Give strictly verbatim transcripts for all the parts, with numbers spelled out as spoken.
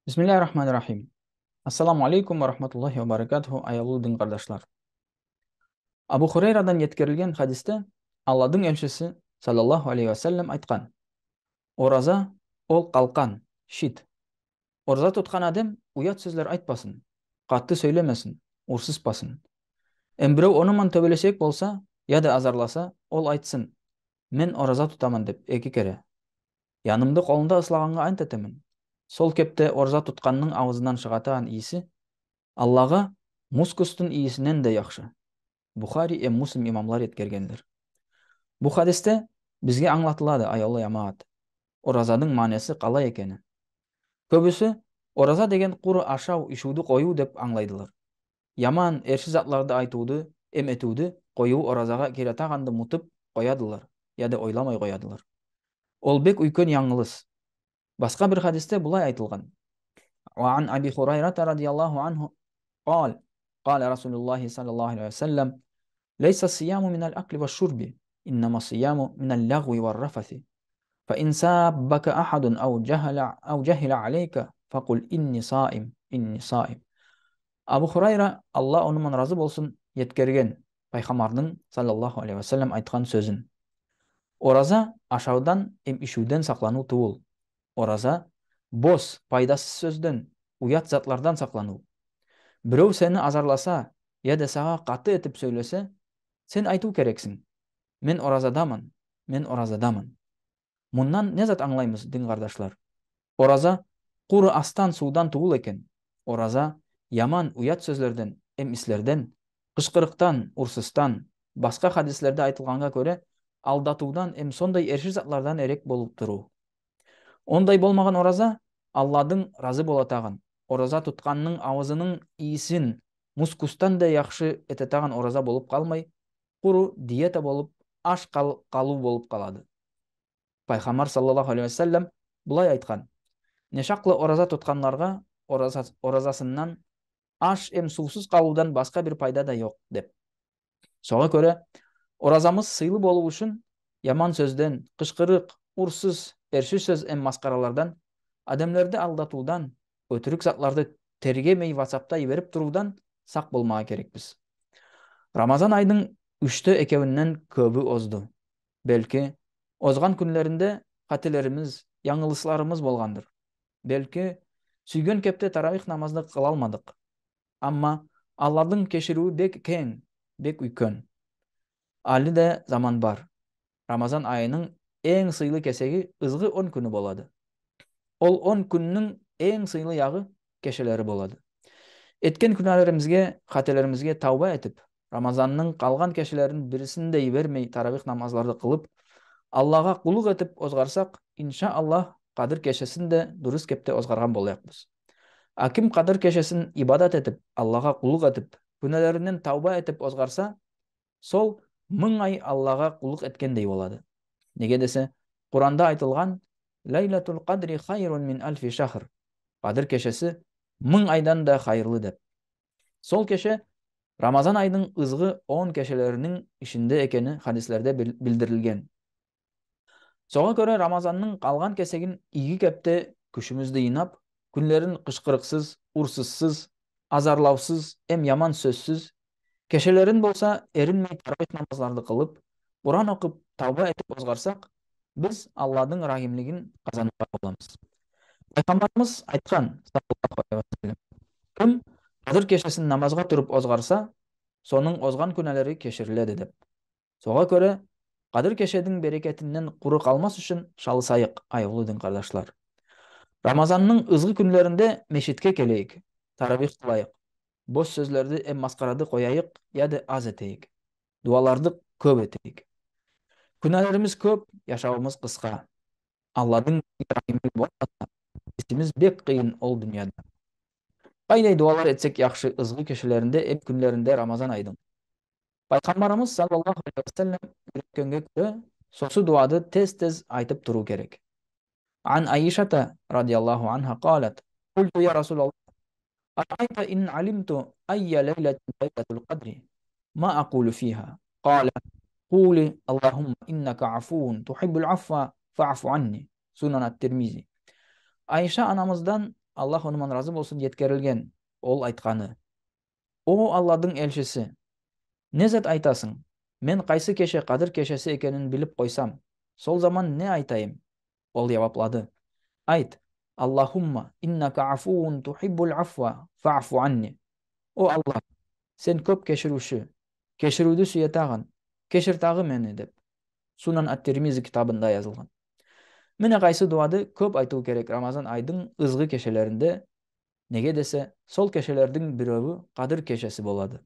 Бисмиллахир-рахманир-рахим. Ассаламу алейкум ва рахматуллахи ва баракатуху, аявлы дин кардашлар. Абу Хурайрадан еткерилген хадисте Алладынъ элшиси, саллаллаху алейхи ва саллам, айткан: «Ораза — ол калкан, щит. Ораза туткан аьдем уят соьзлер айтпасын, катты соьйлемесин, урсыспасын. Эм бирев оны ман тоьбелесеек болса, я да азарласа, ол айтсын: „Мен ораза тутаман“, деп эки кере. Янымды колында услаганга ант этемен, сол кепте ораза тутканнынъ авызыннан шыгатаган ийиси Аллага мускустынъ ийисиннен де яхшы». Бухари эм Муслим имамлар еткергенлер. Бу хадисте бизге анълатылады, аявлы ямагат, оразадынъ маьнеси калай экени. Коьбиси ораза деген куры ашав, ишуьвди коюв деп анълайдылар. Яман, эрши затларды айтувды эм этуьвди коюв оразага киретаганды мутып коядылар, я да ойламай коядылар. Ол бек уьйкен янъылыс. Баска бир хадисте булай айтылган. وعن أبي هريرة رضي الله عنه قال: قال رسول الله صلى الله عليه وسلم: «ليس الصيام من الأكل والشرب، إنما الصيام من اللغو والرفث. فإن سابك أحد أو جهل، أو جهل عليك، فقل: إني صائم، إني صائم». Абу Хурайра, Алла оны ман разы болсын, еткерген Пайхамбардынъ, саллаллаху алейхи ва саллам, айткан соьзин: «Ораза ашавдан эм ишуьвден сакланув тувыл. Ораза — бос, пайдасыз соьзден, уят затлардан сакланув. Бирев сени азарласа, я да сага катты этип соьйлесе, сен айтув керексинъ: „Мен оразадаман, мен оразадаман“». Муннан не зат анълаймыз, дин кардашлар? Ораза куры астан, сувдан тувыл экен. Ораза яман, уят соьзлерден эм ислерден, кышкырыктан, урсыстан, баска хадислерде айтылганга коьре, алдатувдан эм сондай эрши затлардан эрек болып турув. Ондай болмаган ораза Алладынъ разы болатаган, ораза тутканнынъ авызынынъ ийисин мускустан да яхшы этетаган ораза болып калмай, куры диета болып, аш кал-, калув болып калады. Пайхамбар, саллаллаху алейхи ва саллам, булай айткан: «Не шаклы ораза тутканларга ораза-, оразасыннан аш эм сувсыз калувдан баска бир пайда да йок», — деп. Сога коьре, оразамыз сыйлы болув уьшин яман соьзден, кышкырык, урсыз, эрши соьз эм маскаралардан, аьдемлерди алдатувдан, оьтирик затларды тергемей ватсапта йиберип турувдан сак болмага керекпиз. Рамазан айдынъ уьште экевиннен коьби озды. Белки, озган куьнлеринде кателеримиз, янъылысларымыз болгандыр. Белки, суьйген кепте таравих намазды кылалмадык. Амма Алладынъ кешируьви бек кенъ, бек уьйкен. Аьли де заман бар. Рамазан айынынъ энъ сыйлы кесеги ызгы он куьни болады. Ол он куьннинъ энъ сыйлы ягы кешелери болады. Эткен куьнаьлеримизге, кателеримизге тавба этип, Рамазаннынъ калган кешелерин бирисин де йибермей таравих намазларды кылып, Аллага куллык этип озгарсак, иншааллах, Кадыр кешесин де дурыс кепте озгарган болаякпыз. А ким Кадыр кешесин ибадат этип, Аллага куллык этип, куьнаьлериннен тавба этип озгарса, сол мынъ ай Аллага куллык эткендей болады. Неге десе, Куранда айтылган: «Лайлатул кадри хайрун мин альфи шахр». Кадыр кешеси мынъ айдан да хайырлы деп. Сол кеше Рамазан айдынъ ызгы он кешелерининъ ишинде экени хадислерде бил-, билдирилген. Сога коьре Рамазаннынъ калган кесегин ийги кепте куьшимизди йыйнап, куьнлерин кышкырыксыз, урсыссыз, азарлавсыз эм яман соьзсиз, кешелерин болса эринмей таравих намазларды кылып, Куран окып, тавба этип озгарсак, биз Алладынъ рагимлигин казанмага боламыз. Пайхамбарымыз айткан, саллаллаху алейхи ва саллам: «Ким Кадыр кешесин намазга туруп озгарса, сонынъ озган куьнаьлери кешириледи», — деп. Сога коьре, Кадыр кешединъ берекетиннен куры калмас уьшин шалысайык, аявлы дин кардашлар. Рамазаннынъ ызгы куьнлеринде межгитке келейик, таравих кылайык. Бос соьзлерди эм маскарады кояйык, яде аз этейик. Дуаларды коьп этейик. Куьнаьлеримиз коьп, яшавымыз кыска. Алладынъ рагимлиги болмаса, исимиз бек кыйын ол дуныяда. Кайдай дуалар этсек яхшы ызгы кешелеринде эм куьнлеринде Рамазан айдынъ? Пайхамбарымыз, саллаллаху алейхи ва саллам, уьйреткенге коьре, сосы дуады тез-тез айтып турув керек. عن عائشة رضي الله عنها قالت: قلت: يا رسول الله، أرأيت إن علمت أي ليلة ليلة القدر، ما أقول فيها؟ قال: قولي: اللهم إنك عفو تحب العفو فاعف عني. Сунан ат-Тирмизи. Айша анамыздан, Аллах оны ман разы болсын, еткерилген, ол айтканы: «О Алладынъ элшиси, не зат айтасынъ? Мен кайсы кеше Кадир кешеси экенин билип койсам, сол заман не айтайым?» Ол яваплады: «Айт: Аллахумма иннака афувун тухиббул афва фаъфу анни». «О Аллах, сен коьп кешируьвши, кешируьвди суьетаган, кешир тагы мени», — деп. Сунан ат-Тирмизи китабында язылган. Мине кайсы дуады коьп айтув керек Рамазан айдынъ ызгы кешелеринде. Неге десе, сол кешелердинъ биревы Кадир кешеси болады.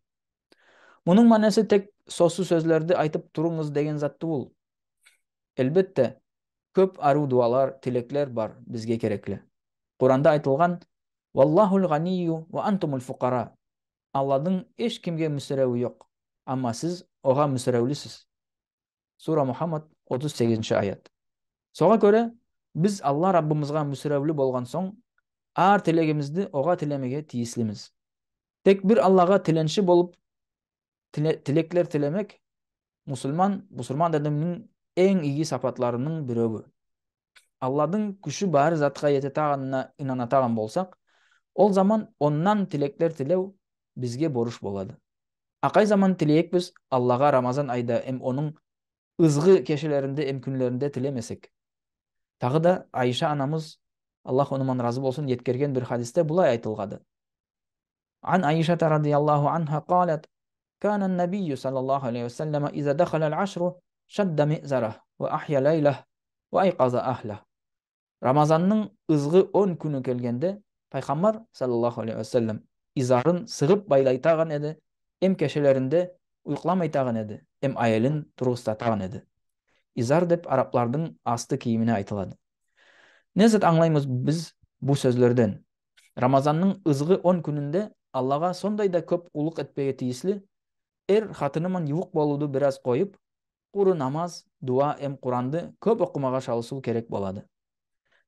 Мунынъ маьнеси тек сосы соьзлерди айтып турынъыз деген зат тувыл. Эльбетте, коьп арув дуалар, тилеклер бар бизге керекли. Куранда айтылган: «Валлахул ганийю ва антумул фукара». Алладынъ эш кимге муьсиревы йок, амма сиз ога муьсиревлисиз. Сура Мухаммад, отыз сегизинши аят. Сога коьре, биз Алла Раббымызга муьсиревли болган сонъ, ар тилегимизди ога тилемеге тийислимиз. Тек бир Аллага тиленши болып, тиле- тилеклер тилемек мусылман, бусырман аьдемнинъ энъ ийги сапатларынынъ биревы. Алладынъ куьши бар затка ететаганына инанатаган болсак, ол заман оннан тилеклер тилев бизге борыш болады. А кай заман тилеекпиз Аллага Рамазан айда эм онынъ ызгы кешелеринде эм куьнлеринде тилемесек? Тагы да Айша анамыз, Аллах оны ман разы болсын, еткерген бир хадисте булай айтылгады. عن عائشة رضي الله عنها قالت: كان النبي صلى الله عليه وسلم إذا دخل العشر شد مئزره وأحيا ليله وأيقظ أهله. Рамазаннынъ ызгы он куьни келгенде, Пайхамбар саллаллаху алейхи ва саллам изарын сыгып байлайтаган эди, эм кешелеринде уйкламайтаган эди, эм аьелин тургызатаган эди. Изар деп араблардынъ асты кийимине айтылады. Не зат анълаймыз биз бу соьзлерден? Рамазаннынъ ызгы он куьнинде Аллага сондай да коьп куллык этпеге тийисли, эр хатыны ман ювык болувды бираз койып, куры намаз, дуа эм Куранды коьп окымага шалысув керек болады.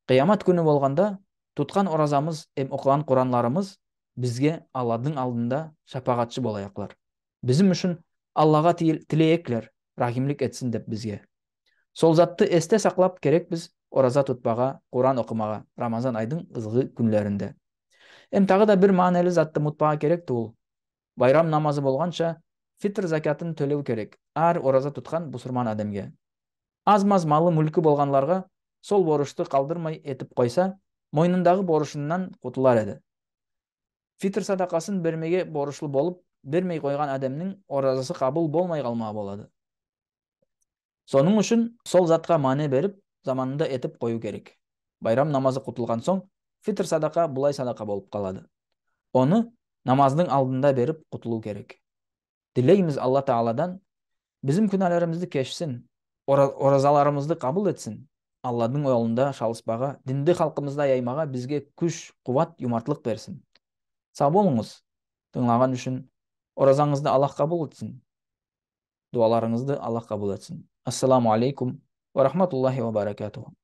Кыямат куьни болганда туткан оразамыз эм окыган Куранларымыз бизге Алладынъ алдында шапагатшы болаяклар. Бизим уьшин Аллага тийл- тилееклер, рахимлик этсин деп бизге. Сол затты эсте саклап керекпиз ораза тутпага, Куран окымага Рамазан айдынъ ызгы куьнлеринде. Эм тагы да бир маьнели затты мутпага керек тувыл. Байрам намазы болганша фитр закятын тоьлев керек аьр ораза туткан бусырман аьдемге. Аз-маз малы-муьлки болганларга сол борышты калдырмай этип койса, мойнындагы борышыннан кутылар эди. Фитр садакасын бермеге борышлы болып, бермей койган аьдемнинъ оразасы кабыл болмай калмага болады. Сонынъ уьшин сол затка маьне берип, заманында этип коюв керек. Байрам намазы кутылган сонъ, фитр садака булай садака болып калады. Оны намаздынъ алдында берип кутылув керек. Тилеймиз Алла Тааладан бизим куьнаьлеримизди кешсин, ора- оразаларымызды кабыл этсин, Алладынъ йолында шалыспага, динди халкымызда яймага бизге куьш, куват, юмартлык берсин. Сав болынъыз тынълаган уьшин. Оразанъызды Аллах кабыл этсин. Дуаларынъызды Аллах кабыл этсин. Ассаламу алейкум ва рахматуллахи ва баракатуху.